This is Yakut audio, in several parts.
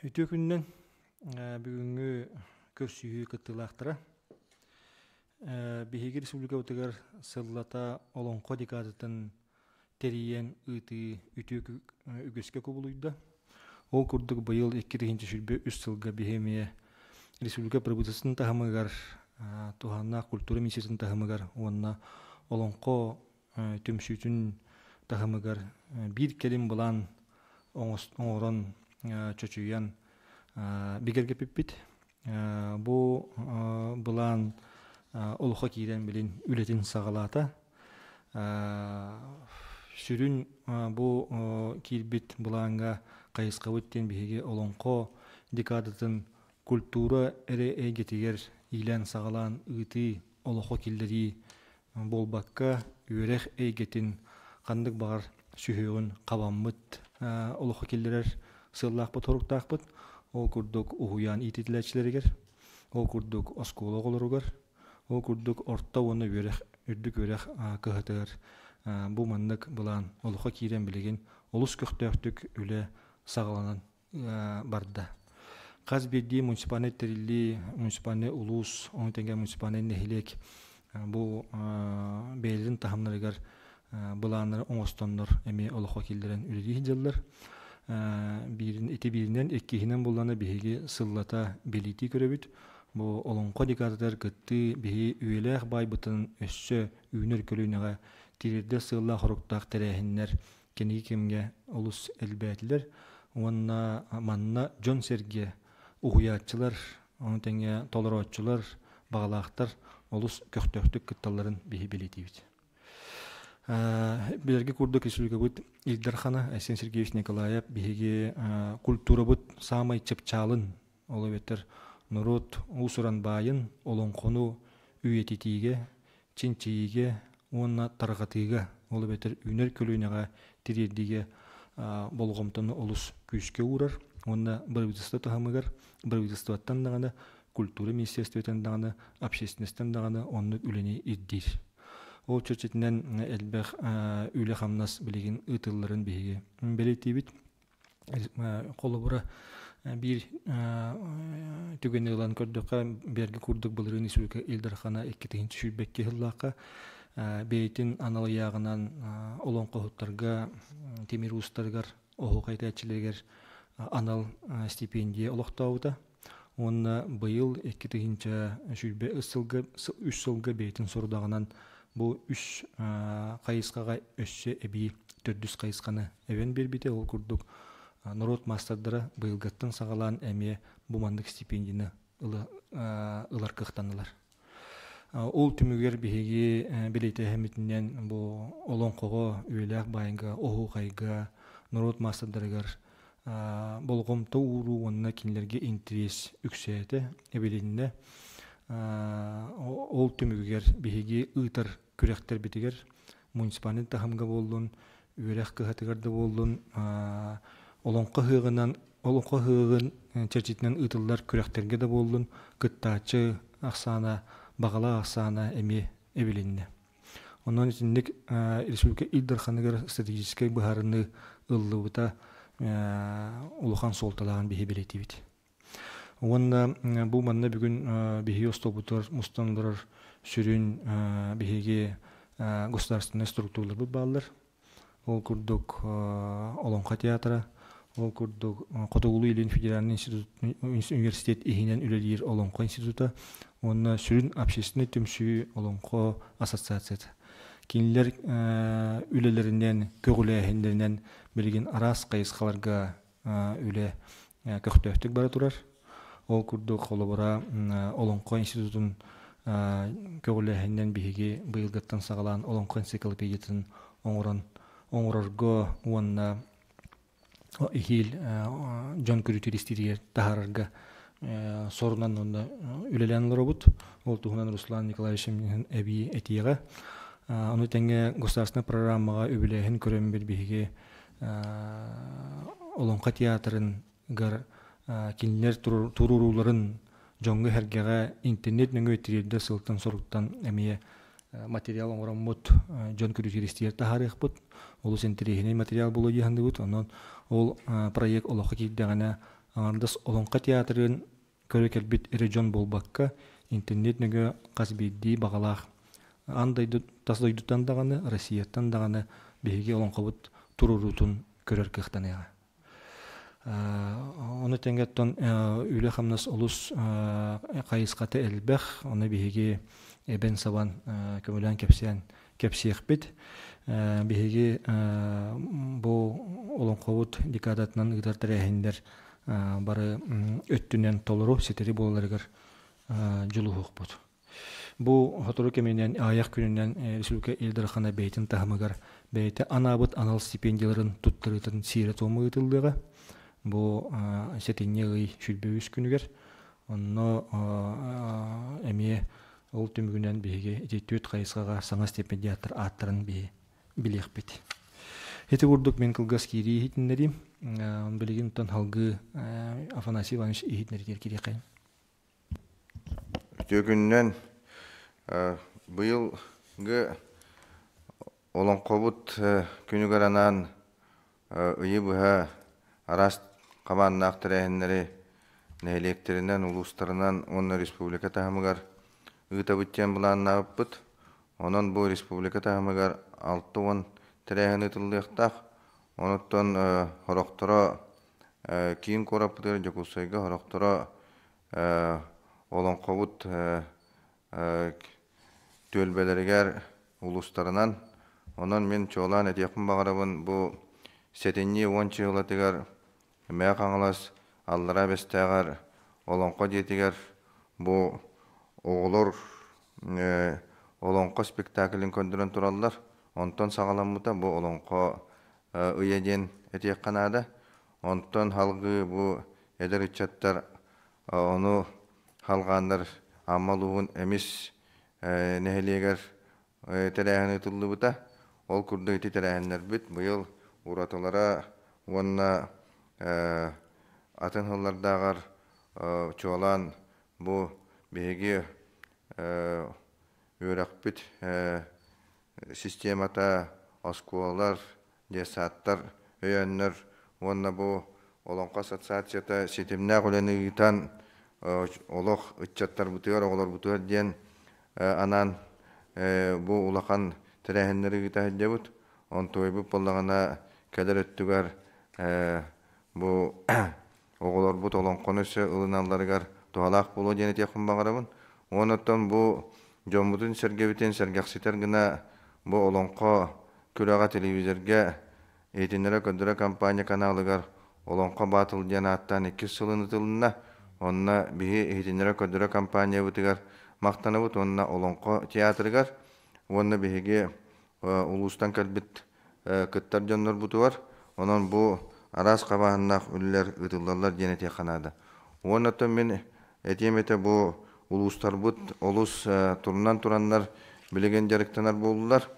Үтүө күнүнэн бүгүҥҥү көрсүһүү кыттыылаахтара. Биһиги республикабытыгар сыллата Олоҥхо декадатын тэрийэн ыытыы үтүө үгэскэ кубулуйда. Ол курдук быйыл 2023 сылга биһи эмиэ республика правительствотын таһымыгар, туһааннаах культура министерствотын таһымыгар уонна Олоҥхо түмсүүтүн таһымыгар биир кэлим былаан оҥорон, чочуйан бигэргэппиппит. Бу былаан олоххо киирэн билин үлэтин саҕалаата. Сүрүн бу киирбит былааҥҥа хайысхабыт диэн биһиги олоҥхо декадатын культура эрэ эйгэтигэр иилээн-саҕалаан ыытыы, олоххо киллэрии буолбакка, үөрэх эйгэтин ханнык баҕар сүһүөҕүн хабаммыт олоххо киллэрэр сыаллаахпыт-соруктаахпыт. Ол курдук уһуйаан иитиллээччилэригэр, ол курдук оскуола оҕолоругар, ол курдук орто уонна үөрэх, үрдүк үөрэх кыһатыгар бу маннык былаан олоххо киирэн билигин олус көхтөөхтүк үлэ саҕаланан барда. Хас биирдии муниципальнай тэриллии, муниципальнай улуус, ону тэҥэ муниципальнай нэһилиэк бу бэйэлэрин таһымнарыгар былааннары оҥостоннор эмиэ олоххо киллэрэн үлэлии сылдьаллар. Биирин, ити бииринэн, иккиһинэн буллана биһиги сыллата бэлиэтии көрөбүт. Бу олоҥхо декадатыгар кыттыы биһи үйэлээх баайбытын өссө үүнэр көлүөнэҕэ тириэрдэр сыаллаах-соруктаах тэрээһиннэр кэнники кэмҥэ олус элбээтилэр уонна манна дьон-сэргэ, уһуйааччылар, ону тэҥэ толорооччулар, баҕалаахтар олус көхтөөхтүк кытталларын биһи бэлиэтиибит. Билэргэ курдук республикабыт Ил Дархана Айсен Сергеевич Николаев биһиги культурабыт саамай чыпчаалын, ол эбэтэр норуот уус-уран баайын, олоҥхону үйэтитиигэ, чинчийиигэ уонна тарҕатыыга, ол эбэтэр үүнэр көлүөнэҕэ тириэрдиигэ болҕомтону олус күүскэ уурар уонна правительство таһымыгар, правительствоттан даҕаны, культура министерствотыттан даҕаны, общественностан даҕаны оннук үлэни ирдиир. Ол чэрчитинэн элбэх үлэ-хамнас билигин ыытылларын биһиги бэлиэтиибит. Холобура, биир түгэни ылан көрдөххө, бэрги курдук былырыын республика Ил Дархана 2022 сыллаахха бэйэтин анал ыйааҕынан олоҥхоһуттарга, тимир уустарыгар, оһуохай этээччилэригэр анал стипендия олохтообута. Уонна быйыл 2023 сылга үс сылга бэйэтин сорудаҕынан бу үс хайысхаҕа өссө эбии төрдүс хайысханы эбэн биэрбитэ. Ол курдук норуот маастардара быйылгыттан саҕалаан эмиэ бу маннык стипендияны ылар кыахтаннылар. Ол түмүгэр биһиги бэлиэтээһиммитинэн бу олоҥхоҕо, үйэлээх баайга, оһуохайга, норуот маастардарыгар болҕомто ууруу уонна кинилэргэ интэриэс үксээтэ, эбилиннэ. Ол түмүгэр биһиги ыытар күрэхтэрбитигэр муниципальнай таһымга буоллун, үөрэх кыһатыгар да буоллун, олоҥхо ыһыаҕынан олоҥхо ыһыаҕын чэрчитинэн ыытыллар күрэхтэргэ да буоллун, кыттааччы ахсаана, баҕалаах ахсаана эмиэ эбилиннэ. Онон итинник республика Ил Дарханыгар стратегическай быһаарыныы ыллыбыта улахан суолталааҕын биһи бэлиэтиибит. Уонна бу манна бүгүн биһиги остуолбутугар мустан олорор сүрүн биһиги государственнай структураларбыт бааллар. Ол курдук Олоҥхо театра, ол курдук Хотугулуу-Илин федеральный институт университет иһинэн үлэлиир Олоҥхо института уонна сүрүн общественнай түмсүү Олоҥхо ассоциацията. Кинилэр үлэлэринэн, көҕүлээһиннэринэн билигин араас хайысхаларга үлэ көхтөөхтүк бара турар. Ол курдук, холобура, Олоҥхо институтун көҕүлээһининэн биһиги быйылгыттан саҕалаан Олоҥхо энциклопедиятын оҥорон оҥорорго уонна эһиил дьон көрүүтүгэр истиитигэр таһаарарга сорунан уонна үлэлээн олоробут. Ол туһунан Руслан Николаевич эбии этиэҕэ. Ону тэҥэ государственнай программаҕа үбүлээһин көрөммүт биһиги Олоҥхо театрыгар кинилэр туруорууларын дьоҥҥо-сэргэҕэ интернет нөҥүө тириэрдэр сылтан-соруктан эмиэ материал оҥороммут дьон көрүүтүгэр таһаарыахпыт. Олус интэриэһинэй материал буолуо дии саныыбыт. Онон ол проект олоххо киирдэҕинэ Аҥардас Олоҥхо театрын көрө кэлбит эрэ дьон буолбакка, интернет нөҥүө хас биирдии баҕалаах аан дойду тас дойдуттан даҕаны, Россияттан даҕаны биһиги олоҥхобут туруоруутун көрөр кыахтаныаҕа. Ону тэҥэ оттон үлэ-хамнас олус хайысхата элбэх, ону биһиги эбэн-сабан көмөлөөн кэпсээн кэпсиэхпит. Биһиги бу олоҥхобут декадатынан ыытар тэрээһиннэр бары өттүнэн толору ситэри буолалларыгар дьулуһуохпут. Бу сотору кэминэн аҕыйах күнүнэн республика Ил Дархана бэйэтин таһымыгар бэйэтэ анаабыт анал стипендияларын туттарыытын сиэрэ-туома ыытыллыаҕа. Бу сэтинньи ый 23 күнүгэр. Онно эмиэ ол түмүгүнэн биһиги ити түөрт хайысхаҕа саҥа стипендиаттар ааттарын билиэхпит. Ити курдук мин кылгас киирии иһитиннэриим. Билигин оттон салгыы Афанасий Иванович иһитиннэриитигэр киириэххэйин. Үтүө күнүнэн быйылгы Олоҥхобут күнүгэр анаан ыйы быһа араас хабааннаах тэрээһиннэри нэһилиэктэринэн, улуустарынан уонна республика таһымыгар ыытабыт диэн былааннаабыппыт. Онон бу республика таһымыгар 60 тэрээһин ыытыллыахтаах. Онуттан сорохторо киин куораппытыгар Дьокуускайга, сорохторо олоҥхобут түөлбэлэригэр улуустарынан. Онон мин чуолаан этиэхпин баҕарабын, бу сэтинньи уон чыһылатыгар Мэҥэ Хаҥалас Аллараа Бэстээҕэр Олоҥхо дьиэтигэр бу оҕолор олоҥхо спектаклын көрдөрөн тураллар. Онтон саҕаламмыта бу Олоҥхо ыйа диэн этиэххэ наада. Онтон салгыы бу эдэр ыччаттар ону халҕааннар Амма улууһун Эмис нэһилиэгэр тэрээһин ыытыллыбыта. Ол курдук ити тэрээһиннэрбит быйыл уратылара уонна атын сыллардааҕар чуолаан бу биһиги үөрэхпит системата, оскуолалар, детсадтар өйөөннөр уонна бу Олоҥхо ассоциацията ситимнээх үлэни ыытан олох ыччаттарбытыгар, оҕолорбутугар диэн анаан бу улахан тэрээһиннэри ыыта сылдьабыт. Онтуойбут буоллаҕына кэлэр өттүгэр бу оҕолорбут олоҥхону өссө ылыналларыгар туһалаах буолуо диэн этиэхпин баҕарабын. Уонна оттон бу дьоммутун-сэргэбитин сэргэхситэр гына бу олоҥхо күрэҕэ телевизорга иһитиннэрэ-көрдөрө компания каналыгар Олоҥхо Батл диэн ааттаан иккис сылын ытылынна. Онно биһи иһитиннэрэ-көрдөрө компаниябытыгар махтанабыт уонна Олоҥхо театрыгар уонна биһиги улуустан кэлбит кыттар дьоннорбутугар. Онон бу араас хабааһыннаах үлэлэр ыытыллаллар диэн этиэххэ наада. Уонна оттон мин этиэм этэ бу улуустарбыт олус турунан тураннар билигин дьарыктанар буоллулар.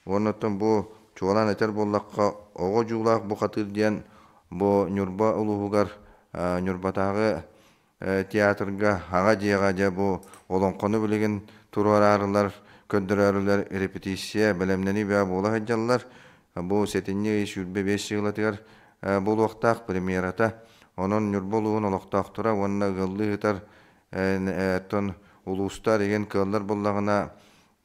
Уонна оттон бу чуолаан этэр буоллахха, оҕо дьуулаах бухатыыр диэн бу Ньурба улууһугар Ньурбатааҕы театрга аҕа дьиэҕэ дьэ бу олоҥхону билигин туруораарылар, көрдөрөөрүлэр репетиция, бэлэмнэнии бөҕө буола сылдьаллар. Бу сэтинньи ый 25 сыылатыгар буолуохтаах премьерата. Онон Ньурба улууһун олохтоохторо уонна ыаллыы сытар оттон улуустар игин кыаллар буоллаҕына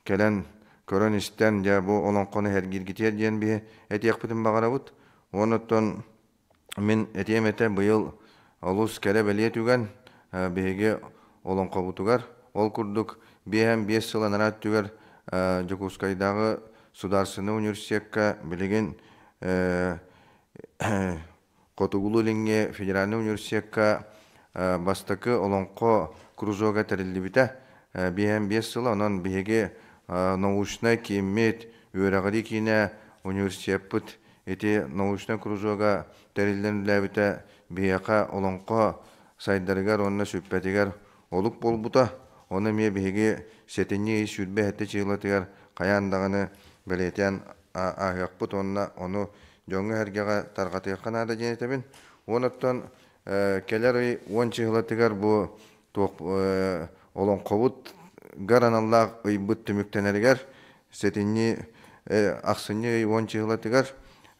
кэлэн көрөн-истэн дьэ бу олоҥхону эргиргитиэр диэн биһи этиэхпитин баҕарабыт. Уонна оттон мин этиэм этэ быйыл олус кэрэ-бэлиэ түгэн биһиги олоҥхобутугар ол курдук 55 сыл анараа өттүгэр Дьокуускайдааҕы Судаарсына университекка билигин Хотугулуу-Илиҥҥи федеральнай университекка бастакы олоҥхо кружога тэриллибитэ 55 сыла. Онон биһиги научнай кииммит, үөрэҕирии киинэ университеппыт ити научнай кружога тэриллэн үлэлээбитэ биһиэхэ олоҥхо сайдарыгар уонна сүппэтигэр олук буолбута. Ону эмиэ биһиги сэтинньи ый 27 чыылатыгар хайаан даҕаны бэлиэтээн ааһыахпыт уонна ону дьоҥҥо-сэргэҕэ тарҕатыахха наада диэн этэбин. Уон оттон кэлэр ый уон чыһылатыгар бу туох олоҥхобут гар аналлаах ыйбыт түмүктэнэригэр сэтинньи ахсынньы ый уон чыһылатыгар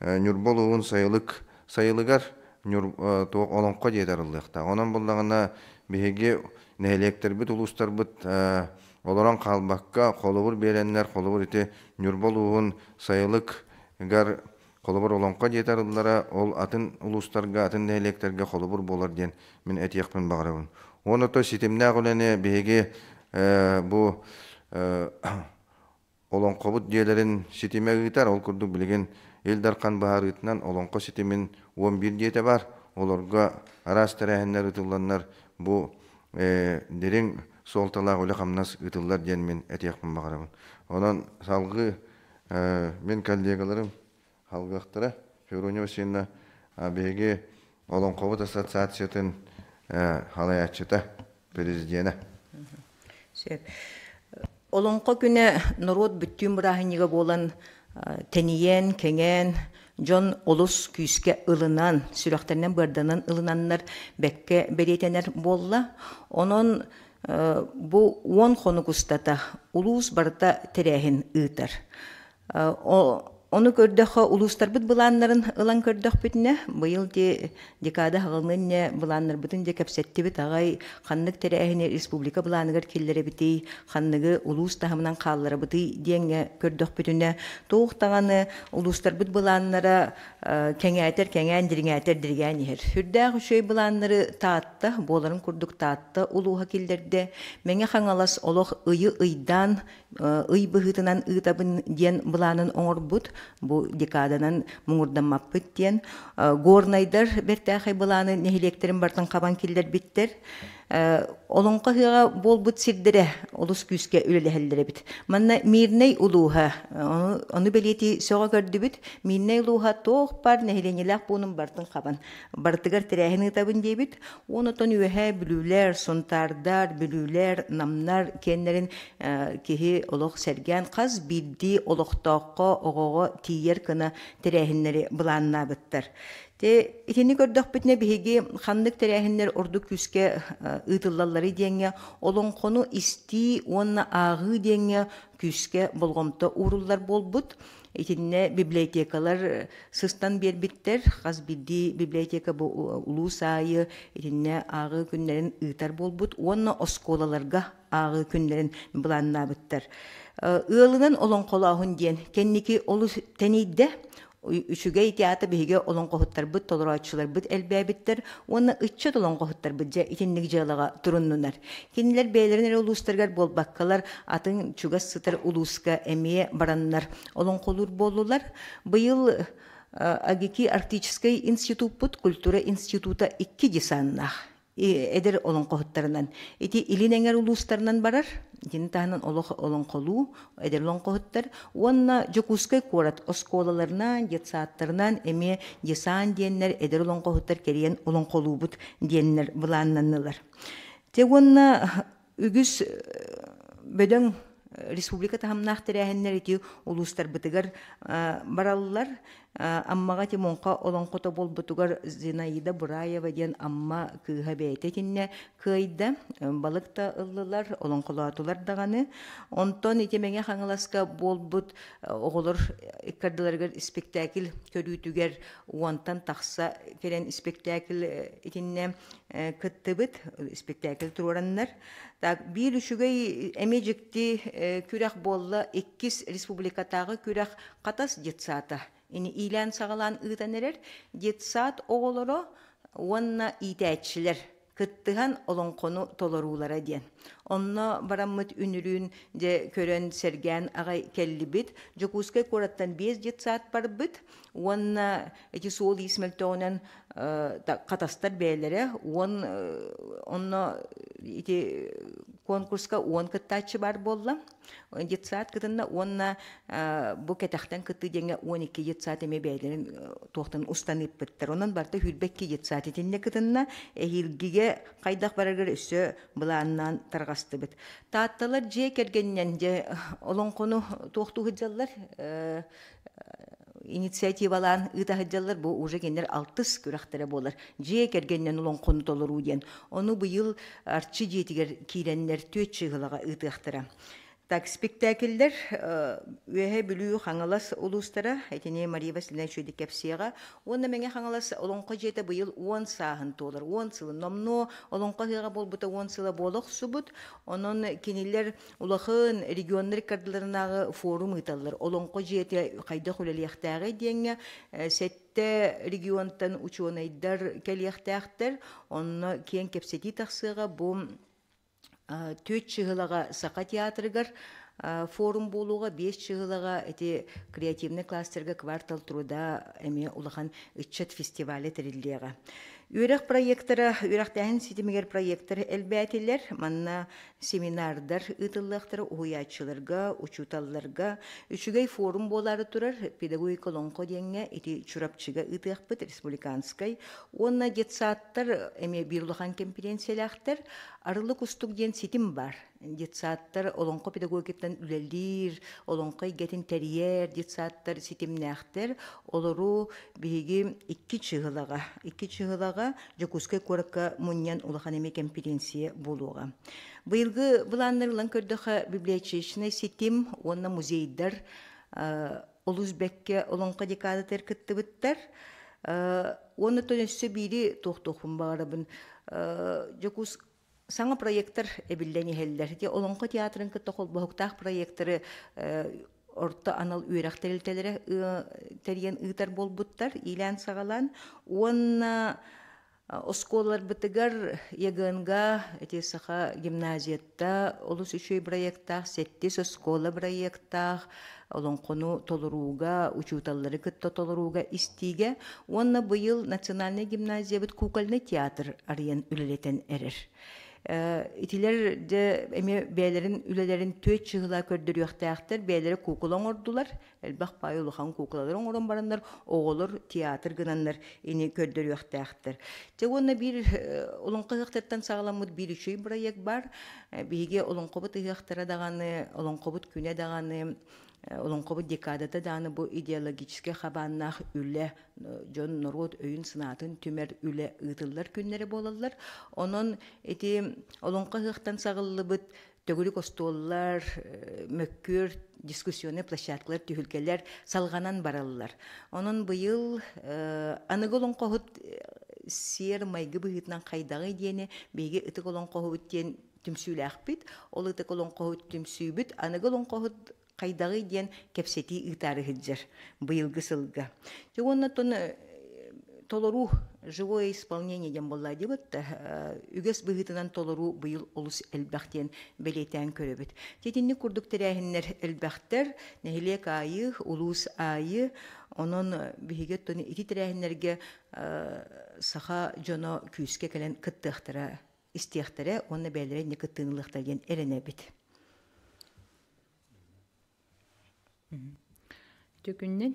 Ньурба улууһун сайылык сайылыгар Туох олоҥхо дьиэтэ арыллыахтаах. Онон буллаҕына биһиги нэһилиэктэрбит, улуустарбыт олорон хаалбакка холобур биэрэннэр, холобур ити Ньурба улууһун сайылыгар холобур олоҥхо дьиэтэ арыллара, ол атын улуустарга, атын нэһилиэктэргэ холобур буолар диэн мин этиэхпин баҕарабын. Уонна то ситимнээх үлэни биһиги бу Олоҥхобут дьиэлэрин ситимэ ыытар. Ол курдук билигин Ил Дархан быһаарыытынан олоҥхо ситимин 11 дьиэтэ баар. Олорго араас тэрээһиннэр ыытылланнар бу дириҥ суолталаах үлэ-хамнас ыытыллар диэн мин этиэхпин баҕарабын. Онон салгыы мин коллегаларым халгыахтара. Феврония Васильевна биһиги Олоҥхобут ассоциациятын салайааччыта, президенэ. Сөп. Олоҥхо күнэ норуот бүттүүн бырааһынньыга буолан тэнийэн, кэҥээн, дьон олус күүскэ ылынан, сүрэхтэринэн быарданан ылынаннар бэккэ бэлиэтэнэр буолла. Онон бу 10 хонук устата улуус барыта тэрээһин ыытар. Ону көрдөххө, улуустарбыт былааннарын ылан көрдөхпүтүнэ, быйыл ди декада хаҕылҥы инньэ былааннарбытын дьэ кэпсэттибит аҕай, ханнык тэрээһини республика былааныгар киллэрэбитий, ханныгы улуус таһымынан хаалларабытый диэҥҥэ көрдөхпүтүнэ, туох даҕаны улуустарбыт былааннара кэҥээтэр кэҥээн, дириҥээтэр дириҥээн иһэр. Сүрдээх үчүгэй былааннары Таатта, буоларын курдук Таатта улууһа киллэрдэ. Мэҥэ Хаҥалас олох ыйы ыйдаан ый быһыытынан ыытабын диэн былаанын оҥорбут. Бу декаданан муҥурдаммаппыт диэн. Горнайдар бэртээхэй былааны нэһилиэктэрин барытын хабан киллэрбиттэр. Олоҥхо ыһыаҕа буолбут сирдэрэ олус күүскэ үлэлэһэллэр эбит. Манна Мирнэй улууһа, ону бэлиэтии сөҕө көрдүбүт. Мирнэй улууһа туох баар нэһилиэнньэлээх пуунун барытын хабан барытыгар тэрээһин ыытабын диэбит. Онтон үөһээ Бүлүүлэр, Сунтаардар, Бүлүүлэр, Намнар киэннэрин киһи олох сэргээн хас биирдии олохтооххо, оҕоҕо тиийэр гына тэрээһиннэри былааннаабыттар. Те итини көрдөхпүтүнэ биһиги ханнык тэрээһиннэр ордук күүскэ ыытыллалларый диэҥҥэ олоҥхону истии уонна ааҕыы диэҥҥэ күүскэ болҕомто ууруллар буолбут. Итиннэ библиотекалар сыстан биэрбиттэр. Хас биирдии библиотека бу улуус аайы итиннэ ааҕыы күннэрин ыытар буолбут уонна оскуолаларга ааҕыы күннэрин былааннаабыттар. Ыалынан олоҥхолооһун диэн кэнники олус тэнийдэ. Үчүгэй театр биһиги олоҥхоһуттарбыт, толорооччуларбыт элбээбиттэр уонна ыччат олоҥхоһуттарбыт дьэ итинник дьыалаҕа туруннунар. Кинилэр бэйэлэрин эрэ улуустарыгар буолбаккалар, атын чугас сытар улууска эмиэ бараннар олоҥхолуур буоллулар. Быйыл АГИКИ Арктическай институппут культура института икки десаннаах эдэр олоҥхоһуттарынан. Ити илин эҥэр улуустарынан барар, итини таһынан олох олоҥхолуу эдэр олоҥхоһуттар уонна Дьокуускай куорат оскуолаларынан, детсадтарынан эмиэ десант диэннэр эдэр олоҥхоһуттар кэрийэн олоҥхолуубут диэннэр былааннаннылар. Те уонна үгүс бөдөҥ республика таһымнаах тэрээһиннэр ити улуустарбытыгар бараллар. Аммаҕа ити муҥха олоҥхото буолбутугар Зинаида Бураева диэн Амма кыыһа бэйэтэ итиннэ кыайда. Балык да ыллылар, олоҥхолоотулар даҕаны. Онтон ити Мэҥэ Хаҥаласка буолбут оҕолор ыккардыларыгар испэктээкил көрүүтүгэр уонтан тахса кэлэн испэктээкил итиннэ кыттыбыт, испэктээкил туруораннар. Так, биир үчүгэй эмиэ дьикти күрэх буолла иккис республикатааҕы күрэх Хатас детсада. Ини иилээн-саҕалаан ыытан эрэр детсад оҕолоро уонна иитээччилэр кыттыһан олоҥхону толоруулара диэн. Онно бараммыт үнүрүүн дьэ көрөн сэргээн аҕай кэллибит. Дьокуускай куораттан биэс детсад барбыт уонна ити суол-иис мөлтөҕүнэн хатастар бэйэлэрэ уон онно ити конкурска 10 кыттааччы баар буолла. Детсад кытынна уонна бу кэтэхтэн кыттыы диэҥҥэ 12 детсад эмиэ бэйэлэрин туохтан устан ыыппыттар. Онон барыта 22 детсад итиннэ кытынна. Эһиилгигэ хайдах барарыгар өссө былааннаан тарҕастыбыт. Таатталар дьиэ кэргэнинэн дьэ олоҥхону туохтуу сылдьаллар инициативалаан ыыта сылдьаллар. Бу уже кинилэр алтыс күрэхтэрэ буолар. Дьиэ кэргэнинэн олоҥхону толоруу диэн. Ону быйыл Арчы дьиэтигэр киирэннэр түөрт чыыһылаҕа ыытыахтара. Так, спектакльлэр Үөһээ Бүлүү Хаҥалас улуустара, итини Мария Васильевна үчүгэйдик кэпсиэҕэ. Уонна Мэҥэ Хаҥалас Олоҥхо дьиэтэ быйыл 10 сааһын туолар, 10 сылын. Номнуо Олоҥхо ыһыаҕа буолбута 10 сыла буола охсубут. Онон кинилэр улахан регионнар иккардыларынааҕы форум ыыталлар. Олоҥхо дьиэтэ хайдах үлэлиэхтээҕий диэҥҥэ сэттэ регионтан учуонайдар кэлиэхтээхтэр. Онно киэҥ кэпсэтии тахсыаҕа. Бу Түөрт чыһылаҕа Саха театрыгар форум буолуоҕа, биэс чыһылаҕа ити креативнай кластерга «Квартал труда» эмиэ улахан ыччат фестиваля тэриллиэҕэ. Үөрэх проектора, үөрэхтээһин ситимигэр проектор элбээтилэр. Манна семинардар ыытыллыахтара уһуйааччыларга, учууталларга. Үчүгэй форум буолаары турар педагогика олоҥхо диэҥҥэ ити Чурапчыга ыытыахпыт республиканскай. Уонна детсадтар эмиэ биир улахан кэмпириэнсийэлээхтэр. Арылы кустук диэн ситим баар. Детсадтар олоҥхо педагогикаттан үлэлиир, олоҥхо эйгэтин тэрийэр детсадтар ситимнээхтэр. Олору биһиги икки чыһылаҕа, икки чыһылаҕа Дьокуускай куоракка мунньан улахан эмиэ кэмпириэнсийэ буолуоҕа. Быйылгы былааннар ылан көрдөххө, библиотечнай ситим уонна музейдар олус бэккэ олоҥхо декадатыгар кыттыбыттар. Уонна өссө биири туохтуохпун баҕарабын. Дьокуус саҥа проектор эбиллэн иһэллэр. Ити Олоҥхо театрын кытта холбоһуктаах проекторы орто анал үөрэх тэрилтэлэрэ тэрийэн ыытар буолбуттар, иилээн-саҕалаан. Уонна Оскуолаларбытыгар ЕГН-га ити Саха гимназията олус үчүгэй бырайыактаах, сэттис оскуола бырайыактаах, олоҥхону толорууга, учууталлары кытта толорууга истиигэ уонна быйыл национальнай гимназиябыт кукольный театр арыйан үлэлэтэн эрэр. Итилэр дьэ эмиэ бэйэлэрин үлэлэрин түөрт чыһыла көрдөрүөхтээхтэр, бэйэлэрэ куукула оҥордулар, элбэх паай улахан куукулалары оҥорон бараннар оҕолор театр гынаннар ини көрдөрүөхтээхтэр. Дьэ уонна биир олоҥхо ыһыахтарыттан саҕаламмыт биир үчүгэй бырайыак баар. Биһиги олоҥхобут ыһыахтара даҕаны, олоҥхобут күнэ даҕаны, олоҥхобут декадата даҕаны бу идеологическай хабааннаах үлэ, дьон норуот өйүн-санаатын түмэр үлэ ыытыллар күннэрэ буолаллар. Онон ити олоҥхо ыһыахтан саҕыллыбыт төгүрүк остуоллар, мөккүөр, дискуссионнай площадкалар, түһүлгэлэр салҕанан бараллар. Онон быйыл аныгы олоҥхоһут сиэр-майгы быһыытынан хайдаҕый диэни биһиги ытык олоҥхоһубут диэн түмсүүлээхпит. Ол ытык олоҥхоһут түмсүүбүт аныгы олоҥхоһут хайдаҕый диэн кэпсэтии ыытаары сылдьар быйылгы сылга. Дьэ уонна толоруу живое исполнение диэн буолла диэбит да үгэс быһыытынан толоруу быйыл олус элбэх диэн бэлиэтээн көрөбүт. Итинник курдук тэрээһиннэр элбэхтэр, нэһилиэк аайы, улуус аайы, онон биһиги оттон ити тэрээһиннэргэ саха дьоно күүскэ кэлэн кыттыахтара, истиэхтэрэ уонна бэйэлэрэ инник кыттыыны ылыахтара диэн эрэнэбит. Төкүннэн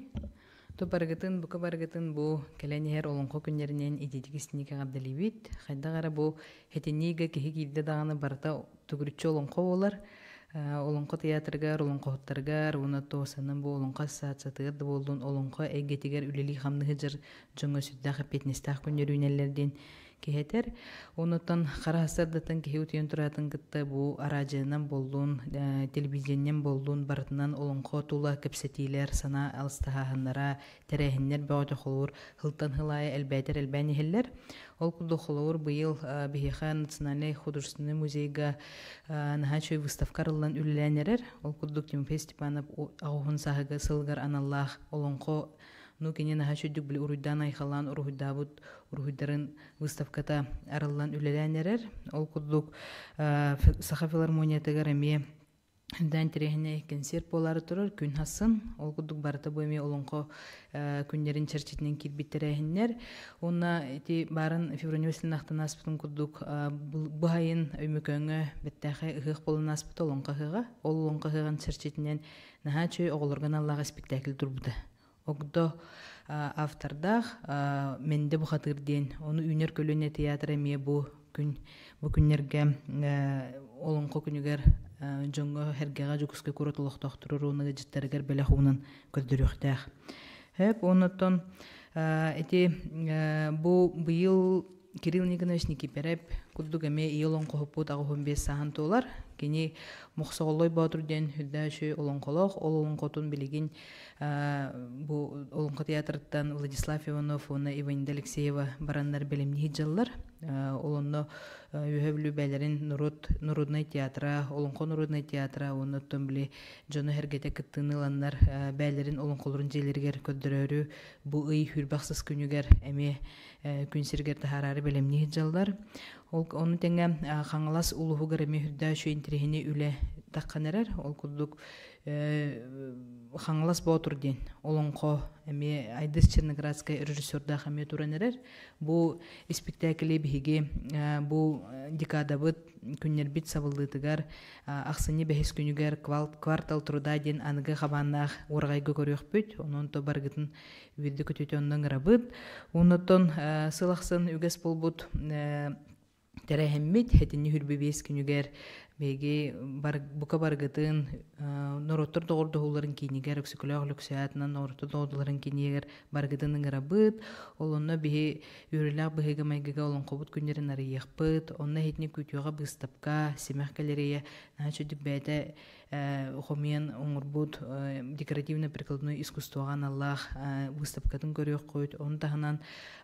ту барыгытын бука барыгытын бу кэлэн иһэр олоҥхо күннэринэн ититик истиник эҕэрдэлиибит. Хайдах эрэ бу хэтиниигэ киһи киирдэ даҕаны барыта төгүрүччү олоҥхо буолар. Олоҥхо театрыгар, олоҥхоһуттарыгар уонна туосанан бу олоҥхо ассоциациятыгар да буоллун олоҥхо эйгэтигэр үлэлии-хамныы сылдьар дьоҥҥо сүрдээх эппиэтинэстээх күннэр үүнэллэр диэн киһи этэр. Онуттан хара сырдатын киһи утуйан тураатын кытта бу араадьыйанан буоллун, телевидениенэн буоллун барытынан олоҥхо тула кэпсэтиилэр, санаа алыстаһааһыннара, тэрээһиннэр бөҕөтө холобур сылтан сыл аайы элбээтэр элбээн иһэллэр. Ол курдук холобур быйыл биһиэхэ Национальнай художественнай музейга наһаа үчүгэй выставка арыллан үлэлээн эрэр. Ол курдук Тимофей Степанов аҕыһын сааһыгар сылыгар аналлаах олоҥхо Ну кини наһаа үчүгдүк били уруйдаан айхалаан уруһуйдаабыт уруһуйдарын выставката арыллан үлэлээн эрэр. Ол курдук Саха филармониятыгар эмиэ даан интэриэһинэй кэнсиэр буолаары турар күн хассын. Ол курдук барыта бу эмиэ олоҥхо күннэрин чэрчитинэн киирбит тэрээһиннэр. Уонна ити баарын Февронья Васильевна ахтан ааспытын курдук бу сайын Өймөкөөҥҥө бэттээхэй ыһыах буолан ааспыта олоҥхо ыһыаҕа. Ол олоҥхо ыһыаҕын чэрчитинэн наһаа үчүгэй оҕолорго аналлаах испиктээкил турбута. Огдо автордаах Мэндэ бухатыыр диэн ону үүнэр көлүөнэ театра эмиэ бу күн бу күннэргэ олоҥхо күнүгэр дьоҥҥо сэргэҕэ Дьокуускай куорат олохтоохтору уонна ыалдьыттарыгар бэлэх уунан көрдөрүөхтээх. Хөп оннуттан ити бу быйыл Кирилл Никонович Никипереп курдук эмиэ ийэ олоҥхоһуппут 85 сааһын туолар. Кини Мохсоҕоллой Боотур диэн үрдээх үчүгэй олоҥхолоох. Ол олоҥхотун билигин бу Олоҥхо театрыттан Владислав Иванов уонна Иванида Алексеева бараннар бэлэмнии сылдьаллар. Ол онно Үөһээ Бүлүү бээлэрин норуот народнай театра, Олоҥхо народнай театра уонна оттон били дьоно сэргэтэ кыттыыны ыланнар бээлэрин олоҥхолорун дьиэлэригэр көрдөрөөрү бу ый хүрбэх сыс күнүгэр эмиэ күн сиригэр таһаараары бэлэмнии сылдьаллар. Ол ону тэҥэ Хаҥалас улууһугар эмиэ үрдээх үчүгэй интэриэһинэй үлэ таххан эрэр. Ол курдук Хаҥалас Боотур диэн олоҥхо эмиэ Айдыс Черноградскай режиссердаах эмиэ туран эрэр. Бу испиктээкили биһиги бу декадабыт күннэрбит сабыллыытыгар ахсынньы бэһис күнүгэр квартал труда диэн аныгы хабааннаах уораҕайга көрүөхпүт. Онон то барыгытын үөрдэ көтүтэ онно ыҥырабыт. Оннуттан сыл ахсын үгэс буолбут тэрээһиммит хэтинни хүрбү биэс күнүгэр биһиги бука барыгытын норуоттар доҕордоһууларын киинигэр Өксөкүлээх Өлөксөй аатынан норуоттар доҕордоһууларын киинигэр барыгытын ыҥырабыт. Ол онно биһи үөрүүлээх быһыыга-майгыга олоҥхобут күннэрин арыйыахпыт. Онно иһитини күүтүөҕэ быыстапка, симэх галерея наһаа үчүгдүк бэйэтэ хомуйан оҥорбут декоративно-прикладной искусствоҕа аналлаах выставкатын көрүөххүт. Ону таһынан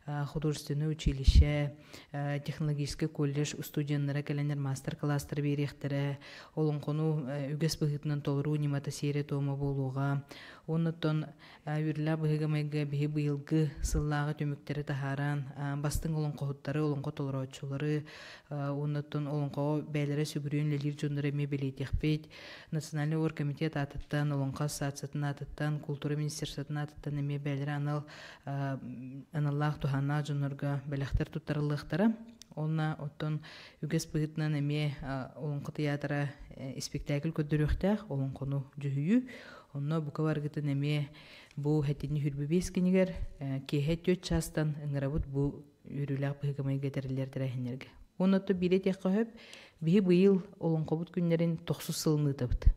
художественное училище, технологическай колледж студеннара кэлэннэр маастар-кылаастары биэриэхтэрэ. Олоҥхону үгэс быһыытынан толоруу ньымата сиэрэ-туома буолуоҕа. Оннуттан Үөрүүлээх быһыыга-майгыга биһи быйылгы сыллааҕы түмүктэри таһааран, бастыҥ олоҥхоһуттары, олоҥхо толорооччулары, уоннаттан олоҥхоҕо бэйэлэрэ сүгүрүйэн үлэлиир дьоннору эмиэ бэлиэтиэхпит. Национальный оргкомитет аатыттан, Олоҥхо ассоциациятын аатыттан, култуура министерствотын аатыттан эмиэ бэйэлэрэ анал аналлаах туһааннаах дьоннорго бэлэхтэр туттарыллыахтара. Уонна оттон үгэс быһыытынан эмиэ Олоҥхо тыйаатыра испиктээкил көрдөрүөхтээх, олоҥхону дьүһүйүү. Онно бука баргытын эмиэ бу хэтинни хүрбү биэс кинигэр киэһэ түөрт чаастан ыҥырабыт бу үөрүүлээх быһыгамайга тэриллэр тэрээһиннэргэ. Уонна то биирэ этиэххэ сөп, биһи быйыл олоҥхобут күннэрин тохсус сылын ыытабыт.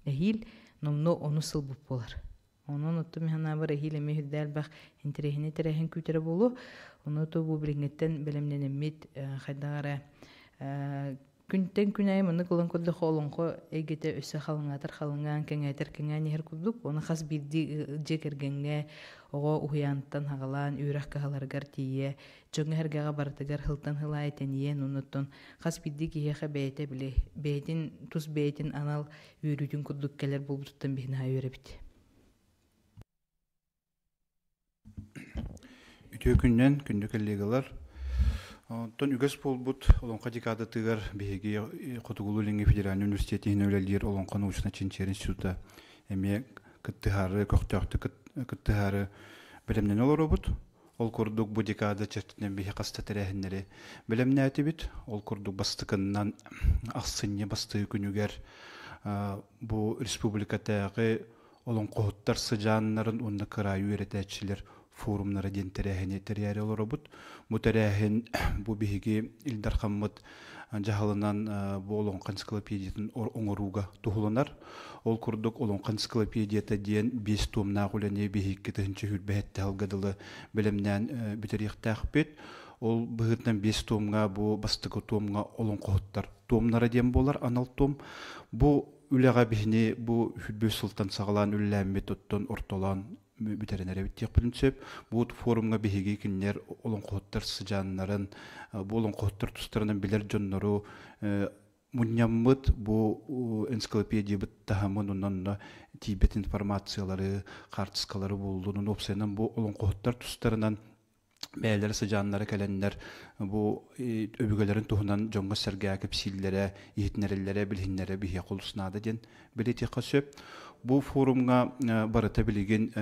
Эһиил номнуо онус сылбыт буолар. Онон оттон мин санаабар эһиил эмиэ үрдэ элбэх интэриэһинэй тэрээһин күүтэрэ буолуо. Ону то бу билиҥҥиттэн бэлэмнэнэммит хайдах эрэ Күнтэн күн аайы маннык ылан көрдөххө олоҥхо эйгэтэ өссө халыҥаатар халыҥаан, кэҥээтэр кэҥээн иһэр курдук. Оны хас биирдии дьиэ кэргэҥҥэ оҕо уһуйаантан хаҕалаан үөрэх кыһаларыгар тиийэ, дьоҥҥо-сэргэҕэ барытыгар сылтан сыл аайы тэнийэн, оннуттан хас биирдии киһиэхэ бэйэтэ били бэйэтин тус бэйэтин анал үөрүүтүн курдук кэлэр буолбутуттан биһи наһаа үөрэбит. Үтүө күннэн, күндү коллегалар. Оттон үгэс буолбут Олоҥхо декадатыгар биһиги Хотугулуу-Илиҥҥи федеральнай университет иһинэн үлэлиир Олоҥхо научнай-чинчийэр института эмиэ кыттыһаары, көхтөөхтүк кыттыһаары бэлэмнэнэ олоробут. Ол курдук бу декада чэрчитинэн биһи хаста тэрээһиннэри бэлэмнээтибит. Ол курдук бастакыннан ахсынньы бастыы күнүгэр бу республикатааҕы Олоҥхоһуттар сыдьааннарын уонна кыраайы үөрэтээччилэр форумнара диэн тэрээһини тэрийээри олоробут. Бу тэрээһин бу биһиги Ил Дархаммыт дьаһалынан бу Олоҥхо энциклопедиятын оҥорууга туһуланар. Ол курдук Олоҥхо энциклопедията диэн биэс туомнаах үлэни биһикки тыһыынча сүүрбэһэттэ сылга дылы бэлэмнээн бүтэриэхтээхпит. Ол быһыытынан биэс туомҥа бу бастакы туомҥа олоҥхоһуттар туомнара диэн буолар анал туом. Бу үлэҕэ биһини бу сүүрбэ сылтан саҕалаан үлэлээммит оттон ортолоон бүтэрэн эрэбит диэхпитин сөп. Бу форумҥа биһиги кинилэр олоҥхоһуттар сыдьааннарын, бу олоҥхоһуттар тустарынан билэр дьоннору мунньаммыт бу энциклопедиябыт таһымын онно тиийбэт информациялары, хаартыскалары буллунун уопсайынан бу олоҥхоһуттар тустарынан бэйэлэрэ сыдьааннара кэлэннэр бу өбүгэлэрин туһунан дьоҥҥо-сэргэҕэ кэпсииллэрэ, иһитиннэрэллэрэ, билиһиннэрэ биһиэхэ олус наада диэн бэлиэтиэххэ сөп. Бу форумҥа барыта билигин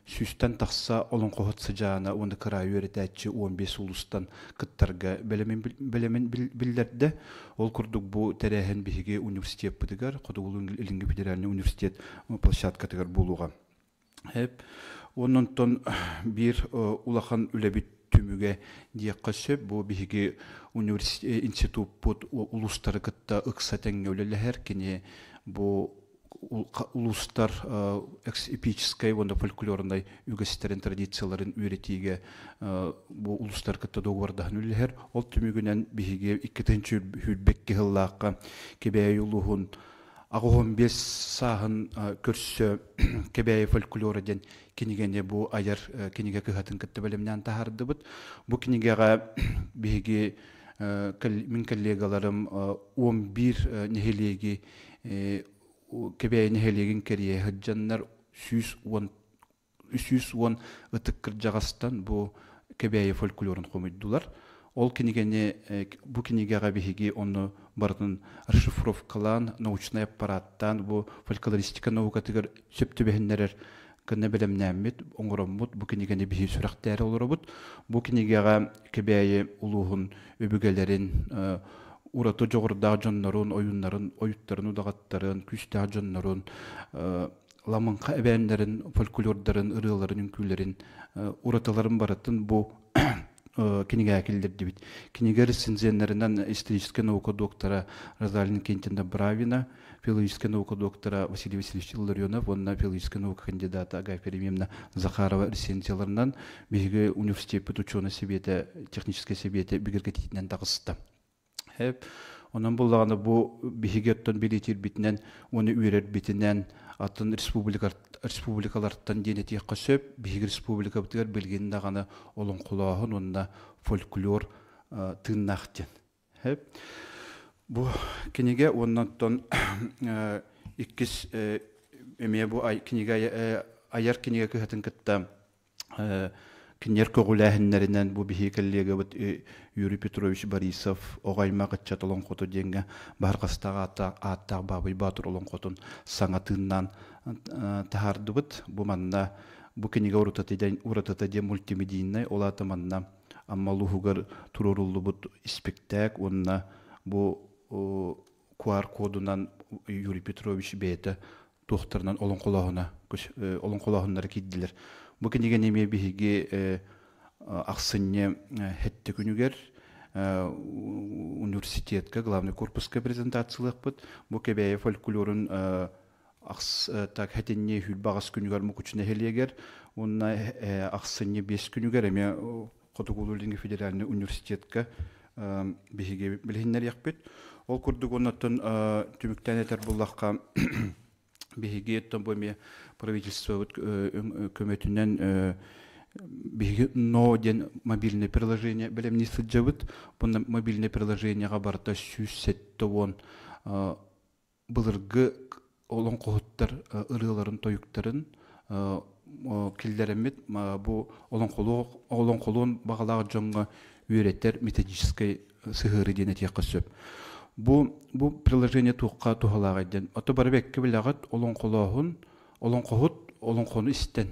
сүүстэн тахса олоҥхоһут сыдьаана уонна кыраайы үөрэтээччи 15 улуустан кыттарга бэлэмин биллэрдэ. Ол курдук бу тэрээһин биһиги университеппытыгар, Хотугулуу-Илиҥҥи федеральнай университет площадкатыгар буолуоҕа. Онон биир улахан үлэбит түмүгэ диэххэ сөп. Бу биһиги институппут улуустары кытта ыкса тэҥҥэ үлэлэһэр. Кини бу Улуустар эпическай уонна фольклорнай үгэстэрин, традицияларын үөрэтиигэ бу улуустар кытта договордаһан үлэлэһэр. Ол түмүгүнэн биһиги 2022 сыллаахха Кэбээйи улууһун 85 сааһын көрсө Кэбээйи фольклора диэн кинигэни бу айар кинигэ кыһатын кытта бэлэмнээн таһаардыбыт. Бу кинигэҕэ биһиги мин коллегаларым 11 нэһилиэги Кэбээйи нэһилиэгин кэрийэ сылдьаннар 110 ытык кырдьаҕастан бу Кэбээйи фольклорун хомуйдулар. Ол кинигэни бу кинигэҕэ биһиги ону барытын расшифровкалаан, научнай аппараттаан бу фольклористика наукатыгар сөп түбэһиннэрэр гына бэлэмнээммит, оҥороммут бу кинигэни биһи сүрэхтээри олоробут. Бу кинигэҕэ Кэбээйи улууһун өбүгэлэрин ураты дьоҕурдаах дьоннорун, ойууннарын, ойуттарын, удаҕаттарын, күүстээх дьоннорун, ламыҥха эбээннэрин, фольклордарын, ырыаларын, үҥкүүлэрин уратыларын барытын бу кинигэҕэ киллэрдибит. Кинигэ рецензеннэринэн историческай наука доктора Розалина Кентина Бравина, филологическай наука доктора Василий Васильевич Илларионов уонна филологическай наука кандидата Агафья Ремьевна Захарова рецензияларынан биһиги университеппит учуонай сэбиэтэ, техническэй сэбиэтэ бигэргэтиитинэн таҕыста. Онон буллаҕына бу биһиги оттон билиитирбитинэн уонна үөрэрбитинэн атын республикалартан диэн этиэххэ сөп. Биһиги республикабытыгар билигин даҕаны олоҥхолооһун уонна фольклор тыыннаах диэн. Бу кинигэ уонна оттон иккис эмиэ бу кинигэ айар кинигэ кыһатын кытта кинилэр көҕүлээһиннэринэн бу биһиги коллегабыт Юрий Петрович Борисов оҕо аймах ыччат олоҥхото диэҥҥэ баһырҕастаах ааттаах Баабый Баатыр олоҥхотун саҥа тыыннаан таһаардыбыт. Бу манна бу кинигэ уратыта диэн мультимедийнай, ол аата манна Амма улууһугар туруоруллубут испиктээк уонна бу QR-кодунан Юрий Петрович бэйэтэ туохтарынан олоҥхолооһуна олоҥхолооһуннара киирдилэр. Бу кинигэни эмиэ биһиги ахсынньы сэттэ күнүгэр университетка главный корпуска презентациялыахпыт. Бу Кэбээйи фольклорун так хэтинни хүлбаҕас күнүгэр Мукучу нэһилиэгэр уонна ахсынньы 5 күнүгэр эмиэ Хотугулуу-Илиҥҥи федеральнай университетка биһиги билиһиннэриэхпит. Ол курдук оннуттан түмүктээн этэр буллахха биһиги оттон бу эмиэ правительствобыт көмөтүнэн биһиги НО диэн мобильное приложение бэлэмнии сылдьабыт. Бу мобильное приложениеҕа барыта 170 былыргы олоҥхоһуттар ырыаларын, тойуктарын киллэрэммит бу олоҥхолуон баҕалаах дьоҥҥо үөрэтэр методическай сыһыары диэн этиэххэ сөп. Бу приложение туохха туһалааҕый диэн. Ото бары бэккэ билэҕит олоҥхолооһун, олоҥхоһут олоҥхону истэн,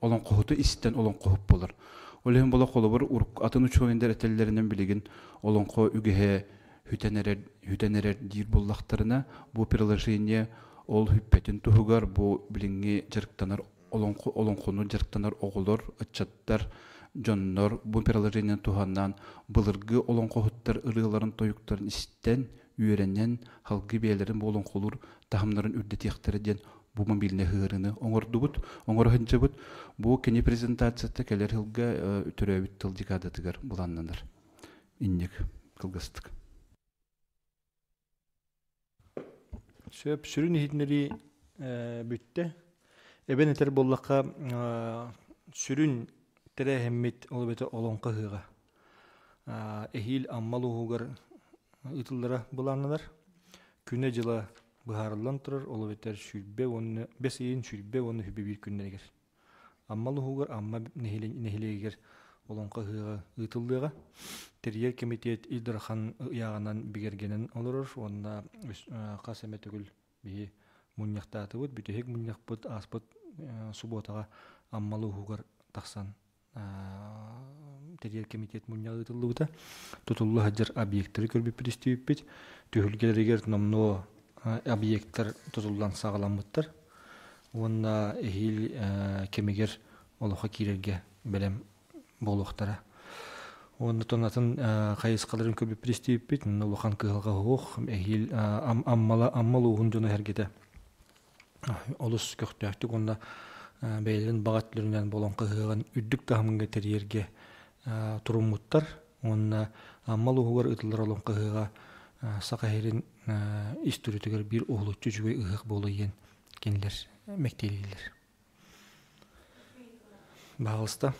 олоҥхоһуту истэн олоҥхоһут буолар. Ол иһин була холобур атын учуонайдар этэллэринэн билигин олоҥхо үгэһэ хүтэн эрэр, хүтэн эрэр диир буоллахтарына, бу приложение ол хүппэтин туһугар бу билиҥҥи дьарыктанар олоҥхо олоҥхону дьарыктанар оҕолор, ыччаттар, дьоннор бу приложениены туһанан былыргы олоҥхоһуттар ырыаларын, тойуктарын истэн, үөрэнэн, халгы бэйэлэрин бу олоҥхолуур таһымнарын үрдэтиэхтэрэ диэн бу мобильнай ыһыырыны оҥордубут, оҥоро сылдьабыт. Бу кини презентацията кэлэр сылга төрөөбүт тыл декадатыгар былааннанар. Инник кылгастык. Сөп, сүрүн иһитиннэрии бүттэ. Эбэн этэр буоллахха, сүрүн тэрээһиммит ол эбэтэр олоҥхо ыһыаҕа. Эһиил Амма улууһугар ыытыллара былааннанар. Күнэ-дьыла быһаарыллан турар, ол эбэтэр 25 ыйын 21 күннэригэр. Амма улууһугар Амма нэһилиэгэр Олоҥхо ыһыаҕа ыытыллыаҕа. Тэрийэр кэмитиэт Ил Дархан ыйааҕынан бигэргэнэн олорор уонна хас эмэ төгүл биһи мунньахтаатыбыт. Бүтэһик мунньахпыт ааспыт субуотаҕа Амма улууһугар тахсан тэрийэр кэмитиэт мунньаҕа ыытыллыбыта. Тутулла сылдьар объектары көрбүппүт, истибиппит. Түһүлгэлэригэр номнуо объектар тутуллан саҕаламмыттар. Уонна эһиил кэмигэр олоххо киирэргэ бэлэм буолуохтара. Уонна атын хайысхаларын көрбүппүт, истибиппит. Улахан кыһалҕа суох. Эһиил Амма улууһун дьоно-сэргэтэ Олус көхтөөхтүк уонна бэйэлэрин баҕа өттүлэринэн бу олоҥхо ыһыаҕын үрдүк таһымҥа тэрийэргэ туруммуттар уонна Амма улууһугар ыытыллар олоҥхо ыһыаҕа Саха сирин ис төрүтүгэр биир уһулуччу үчүгэй ыһыах буолуо диэн кинилэр мэктиэлииллэр. Баҕалыста.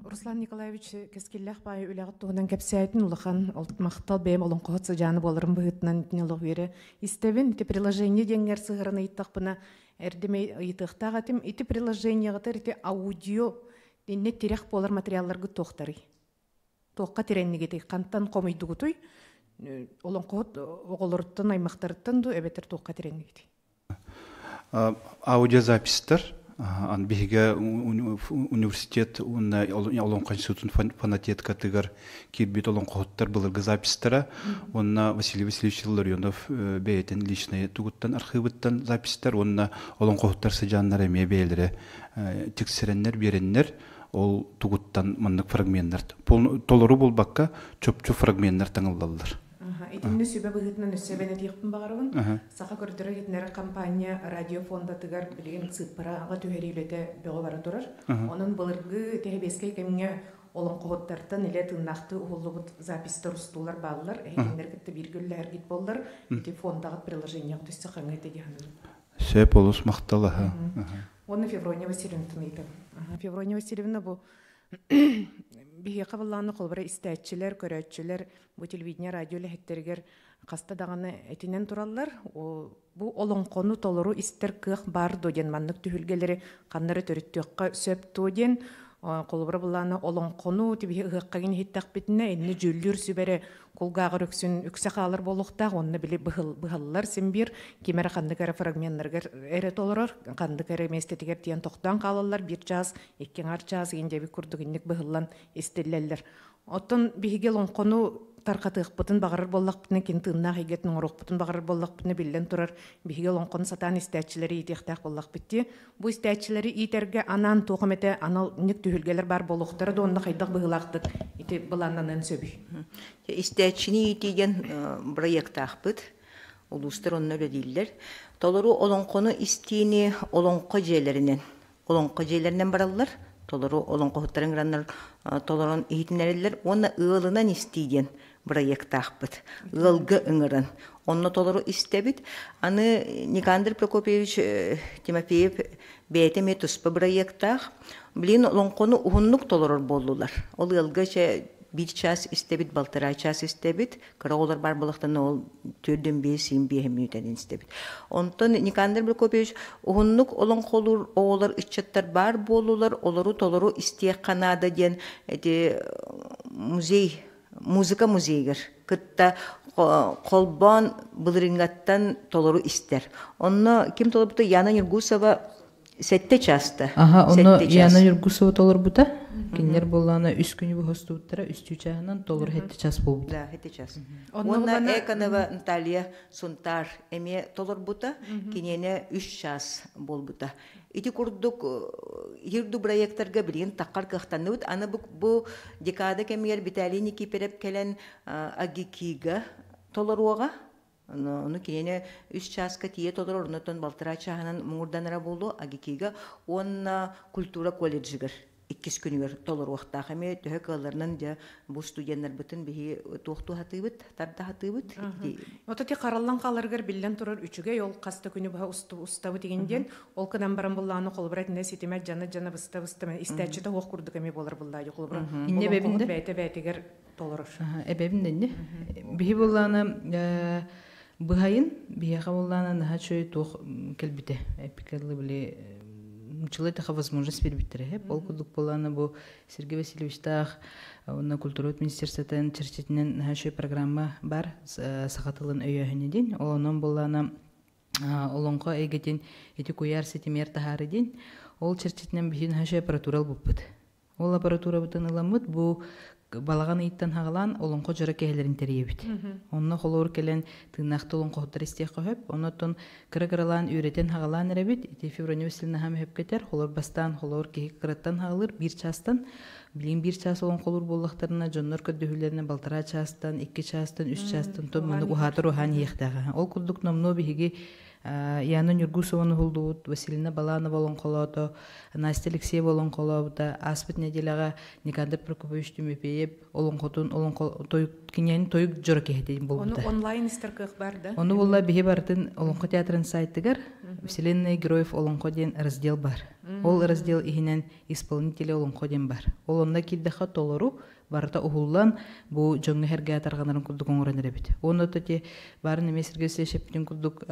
Руслан Николаевич кэскиллээх баайы үлэҕит туһунан кэпсээтин улахан махтал бэйэм олоҥхоһут сыдьааны буоларым быһыытынан итини олох үөрэ истэбин. Ити приложение диэҥҥэр сыһыаран ыйыттахпына эрдэ ыйытыахтаах этим. Ити приложениеҕытар ити аудио иннэ тирэх буолар материалларгыт туохтарый? Туохха тирэннигитий? Хантан хомуйдугутуй? Олоҥхоһут оҕолоруттан, аймахтарыттан дуу эбэтэр туохха тирэннигитий? Аудиозаписьтар биһигэ университет уонна Олоҥхо институтун фонотеткатыгар киирбит олоҥхоһуттар былыргы записьтара уонна Василий Васильевич Илларионов бэйэтин личный тугуттан архыыбыттан записьтар уонна олоҥхоһуттар сыдьааннара эмиэ бэйэлэрэ тиксэрэннэр биэрэннэр ол тугуттан маннык фрагменнар толору булбакка чопчу фрагменнар таҥыллаллар. Итиннэ сүбэ быһыытынан өссө эбэн этиэхпин баҕарабын. Саха көрдөрөр иһитиннэрэр компания радио фондатыгар билигин сыыппараҕа түһэрии үлэтэ бөҕө бара турар. Онон былыргы тэһэбиэскэй кэмҥэ олоҥхоһуттартан илэ тыыннаахтыы уһуллубут записьтар устуулар бааллар. Эһигиннэр кытта бииргэ үлэлэһэргит буоллар, ити фондаҕыт приложениеҕыт өссө хаҥыы этэ дии саныыбын. Сөп олус махтал аһа. Уонна Феврония Васильевнатын ыйытабын. Феврония Васильевна бу биһиэхэ былааны холобура истээччилэр, көрөөччүлэр бу телевидение, радио үлэһиттэригэр хаста даҕаны этинэн тураллар. Бу олоҥхону толору истэр кыах баар дуо диэн маннык түһүлгэлэри ханна эрэ төрүттүөххэ сөп дуо диэн холобура былаана олоҥхону тибиһи ыһыахха иһиттэхпитинэ инни дьүүллүүр сүбэрэ кулгааҕар үксүн үксэ хаалар буолуохтаах уонна били быһаллар син биир ким эрэ ханнык эрэ фрагменнарыгар эрэ толорор ханнык эрэ миэстэтигэр тиийэн тохтоон хаалаллар биир чаас икки аҥаар чаас иин диэбит курдук инник быһыллан истиллэллэр оттон биһиги олоҥхону тарҕатыахпытын баҕарар буоллахпытына кини тыыннаах эйгэтин оҥоруохпутун баҕарар буоллахпытына биллэн турар биһиги олоҥхону сатаан истээччилэри иитиэхтээх буоллахпыт дии Бу истээччилэри иитэргэ анаан туох эмэтэ анал ник түһүлгэлэр баар буолуохтара да уонна хайдах быһыылаахтык ити былааннаныан сөбүй? Истээччини иитии диэн бырайыактаахпыт. Улуустар онно үлэлииллэр. Толору олоҥхону истиини олоҥхо дьиэлэринэн олоҥхо дьиэлэринэн бараллар. Толору олоҥхоһуттарын ыҥыраннар толорон иһитиннэрэллэр уонна ыалынан истии диэн бырайыактаахпыт. Ыалга ыҥыран. Онно толору истэбит. Аны Никандр Прокопьевич Тимофеев бэйэтэ эмиэ туспа бырайыактаах. Блин, олоҥхону уһуннук толорор буоллулар. Ол ыалга чэ биир час истэбит, балтараа час истэбит. Кыра оҕолор баар буолахтарына ол төрдүн биэс, син биэһэ мүнүүтэнин истэбит. Онтон Никандр Прокопьевич уһуннук олоҥхолуур оҕолор ыччаттар баар буоллулар, олору толору истиэххэ наада диэн эти музей музыка музейыгар кытта холбоон былырыыҥҥаттан толору истэр. Онно ким толорбута Яна Нюргусова сэттэ чааста. Аха, онно Яна Нюргусова толорбута. Кинилэр буоллаана үс күнү быһостубуттара, үстүү чааһынан толору сэттэ час буолбута. Да, сэттэ час. Уонна Эконова Наталья Сунтар эмиэ толорбута, киниэнэ үс час буолбута. Ити курдук ити проекттарга билигин таххар кыахтанныбыт. Аны бу, бу декада кэмигэр Виталий Никифоров кэлэн АГИКИга толоруоҕа. Ону кинини үс чааска тиийэ толорор, оннуттан балтараа чааһынан муҥурданара буолуо АГИКИга уонна культура колледжыгар иккис күнүгэр толоруохтаах. Эмиэ төһө кыалларынан дьэ бу студеннарбытын биһи туох туһатыыбыт, тардаһатыыбыт. Ото ти хараллан хааларыгар биллэн турар үчүгэй ол хас да күнү быһа устабыт игин диэн ол кынан баран буллааны холобура итиннэ ситимэ дьана дьана быста быста истээччитэ уох курдук эмиэ буолар буллаа холобура инне эбэбин да бэйэтэ бэйэтигэр толорор эбэбин дэнне биһи буллааны быһайын биһиэхэ буллааны наһаа чөй туох кэлбитэ эпикэлли били мучылай таха возможность бербиттэрэ хеп ол курдук буллааны бу Сергей Васильевичтаах уонна культура министерствотын чэрчитинэн наһаа үчүгэй программа бар саха тылын өйөөһүнэ диэн. Ол онон буоллаана олоҥхо эйгэтин ити куйаар ситимиэр таһаары диэн. Ол чэрчитинэн биһи наһаа үчүгэй аппаратура ылбыппыт. Ол аппаратурабытын ыламмыт бу Балаҕан ыйыттан хаҕалаан олоҥхо дьоро киэһэлэрин тэрийэбит. Онно холуур кэлэн тыыннаахты олоҥхоһуттар истиэххэ сөп. Оннуттан кыра-кыралаан үөрэтэн хаҕалаан эрэбит. Ити Февронья Васильевна хаам өпкетер. Холор бастаан холоор киһи кыраттан хаҕалыыр биир чаастан. Билигин биир чаас олоҥхолуур буоллахтарына дьоннор көрдөһүүлэринэ балтараа чаастан, икки чаастан, үс чаастан тон маннык уһаатар уһаан иһиэхтээҕэ. Ол курдук номнуо биһиги Яна Ньургусованы уһуллубут, Василина Баланова олоҥхолоото, Настя Алексеева олоҥхолообута, ааспыт нэдиэлэҕэ Никандр Прокопович Тимофеев олоҥхотун олоҥхо тойук кинигэни тойук дьоро киһитин булбута. Ону онлайн истэр кыах бар да? Ону буолла биһи барытын Олоҥхо театрын сайтыгар Вселенная героев олоҥхо диэн раздел бар. Ол раздел иһинэн исполнители олоҥхо диэн бар. Ол онно киирдэххэ толору барыта уһуллан бу дьоҥҥо эргэ тарҕанарын курдук оҥорон эрэбит. Уонна ити баарын эмиэ Сергей Васильевич курдук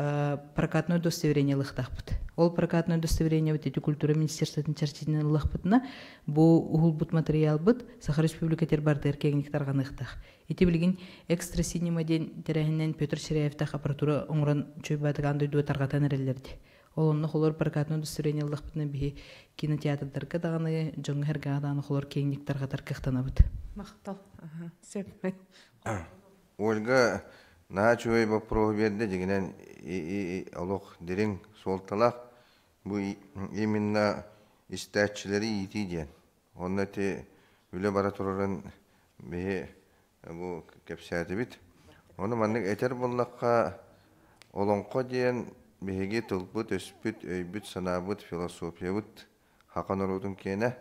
прокатное удостоверение ылыахтаахпыт. Ол прокатное удостоверение ити культура министерствотын чэрчитинэн ыллахпытына бу уһулбут материалбыт Саха Республикатыгар барытыгар киэҥник тарҕаныахтаах. Ити билигин экстра синема диэн тэрээһинэн Петр Ширяевтаах аппаратура оҥорон чуйбаатык аан дойдуга тарҕатан эрэллэрди. Ол онно холор прокатное удостоверение ыллахпытына биһи кинотеатрдарга даҕаны, дьоҥҥо эргэҕэ даҕаны холор киэҥник тарҕатар кыахтанабыт. Махтал. Сөп. Ольга наһаа үчүгэй боппуруоһу биэрдэ дьиҥинэн олох дириҥ суолталаах. Бу именно истээччилэри иитии диэн. Онно ити үлэ бара турарын биһи бу кэпсээтибит. Ону маннык этэр буоллахха, олоҥхо диэн биһиги тылбыт-өспүт, өйбүт-санаабыт, философиябыт хака норуотун киэнэ.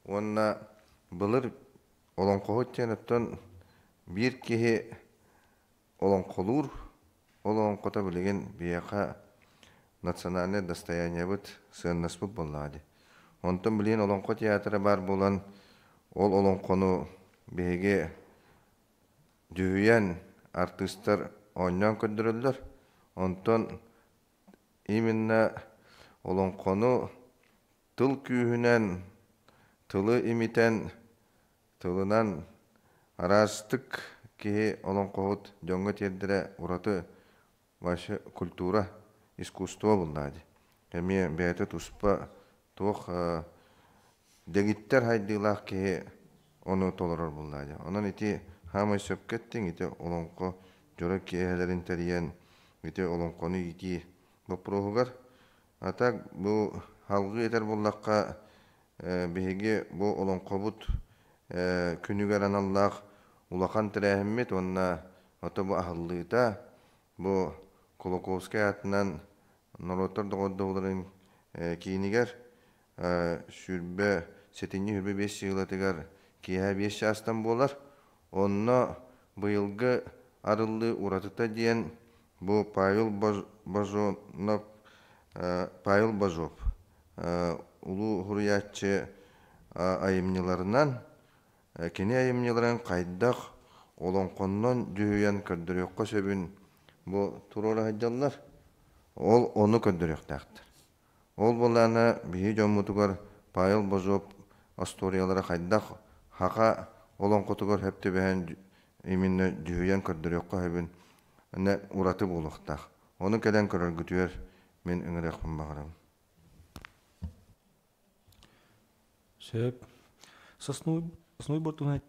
Уонна былыр олоҥхоһут диэн оттон биир киһи олоҥхолуур, ол олоҥхото билигин биһиэхэ национальнай достояниебыт, сыаннаспыт буоллаҕа дии. Онтон билигин Олоҥхо театра баар буолан, ол олоҥхону биһиги дьүһүйэн артыыстар оонньоон көрдөрөллөр. Онтон именно олоҥхону тыл күүһүнэн, тылы имитэн, тылынан араастык киһи олоҥхоһут дьоҥҥо тиэрдэрэ ураты вообще культура, искусство буллаа дии. Эмиэ бэйэтэ туспа туох дэгиттэр хайдыылаах киһи ону толорор буллаа дии. Онон ити хаамай сөпкө эттиҥ, ити олоҥхо дьоро киэһэлэрин тэрийэн ити олоҥхону иитии боппуруоһугар. А так бу салгыы этэр буоллахха, биһиги бу олоҥхобут күнүгэр аналлаах улахан тэрээһиммит уонна ото бу аһыллыыта бу Кулаковскай аатынан норуоттар доҕордоһууларын киинигэр сүүрбэ сэтинньи сүүрбэ биэс сыылатыгар киэһэ биэс чаастан буолар. Онно быйылгы арыллыы уратыта диэн бу Павел Бажонов Павел Бажов улуу суруйааччы айымньыларынан кини айымньыларын хайдах олоҥхоннон дьүһүйэн көрдөрүөххэ сөбүн бу туруора сылдьаллар. Ол ону көрдөрүөхтээхтэр. Ол буоллаҕына биһиги дьоммутугар Павел Бозоп остуоруйалара хайдах саха олоҥхотугар сөп түбэһэн именно дьүһүйэн көрдөрүөххэ сөбүн ураты буолуохтаах. Ону кэлэн көрөргүтүгэр мин ыҥырыахпын баҕарабын. Сөп. Сосновый бортуна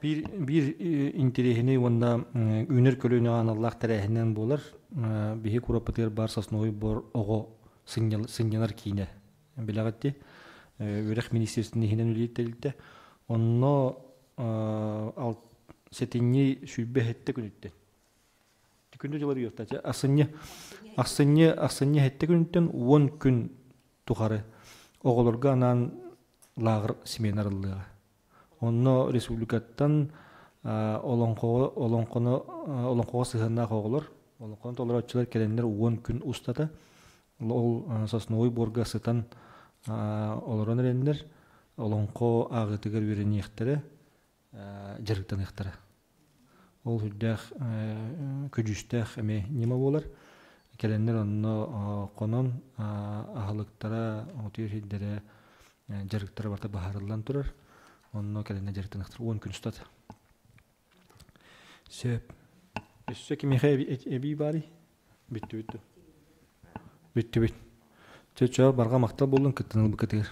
биир биир интэриэһинэй уонна үүнэр көлүөнэҕэ аналлаах тэрээһинэн буолар. Биһи куораппытыгар баар Сосновый бор оҕо сынньанар киинэ. Билэҕит дии. Үөрэх министерствотын иһинэн үлэлиир тэрилтэ. Онно сэтинньи сүүрбэ сэттэ күнүттэн Күндү дьылар үөхтачы ахсынньы ахсынньы ахсынньы сэттэ күнүттэн уон күн тухары оҕолорго анаан лааҕыр смена арыллыаҕа. Онно республикаттан олоҥхоҕо олоҥхону олоҥхоҕо сыһыаннаах оҕолор, олоҥхону толорооччулар кэлэннэр уон күн устата ол сосновой буорга сытан олорон эрэннэр олоҥхо ааҕыытыгар үөрэниэхтэрэ, дьарыктаныахтара. Ол үрдээх көдьүүстээх эмиэ ньыма буолар. Кэлэннэр онно хонон аһылыктара, утуйар сирдэрэ, дьарыктара барыта быһаарыллан турар. Онно кэлэннэр дьарыктаныахтара уон күн устата. Сөп. Өссө кимиэхэ эбии баарый? Бүттүбүт дуо? Бүттүбүт. Чэ, чөө барҕа махтал буоллун кыттан ылбыккытыгар.